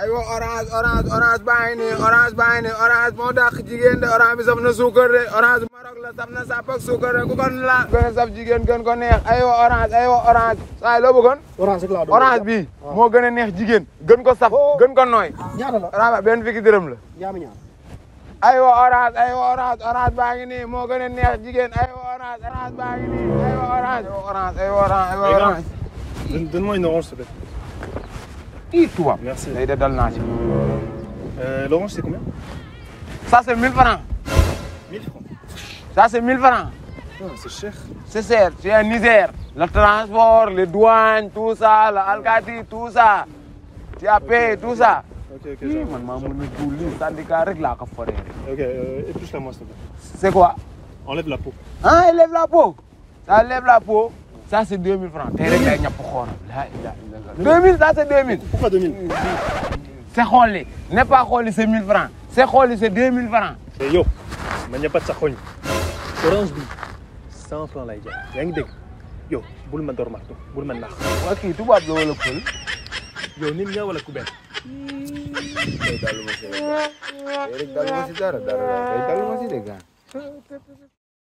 aywa orange baa ngi nii orange moo dàq jigéen de orange bi saf na suukar de orange Maroc la saf na sàpp ak suukar de ku ko la gën a saf jigéen gën ko neex aywa orange saa yi loo bëggoon orange bi moo gën a neex jigéen gën ko saf gën ko nooy ñaata la orange benn fukki dërëm la aywa orange baa ngi nii moo gën a neex jigéen aywa orange baa ngi nii aywa orange Donne-moi une orange, s'il te plaît. Ii tubaab. Merci. Day de dal naa ci. L'orange, c'est combien? Ça, c'est 1000 francs. 1000 francs. Ça, c'est 1000 francs. Ah, c'est cher. C'est cher. C'est un Niger. Le transport, les douanes, tout ça, l'Alcati, tout ça. Tu as payé, tout ça. Ok, Ii man maa mën a tuul lii syndicat rek laa ko foree. Ok, épluche-la moi, s'il te plaît. C'est quoi? Enlève la peau. Ah, il lève la peau. Ça lève la peau. Ça, c'est 2000 francs. Tey rek day ñàpp xoonam. 2000, ça, c'est 2000. Pourquoi 2000? C'est xolli. N'est pas xolli, c'est 1000 francs. C'est xolli, c'est 2000 francs. Eh yo, man ña pas de sa xoñ. Orange bi 100 francs lay jaay. Yaa ngi dégg? Yo, bul ma door marto, bul ma nax. Waa kii tubaab la wala pël. Yo, nit nga wala kubéen? Day daluma si dara. Day daluma si de gaan.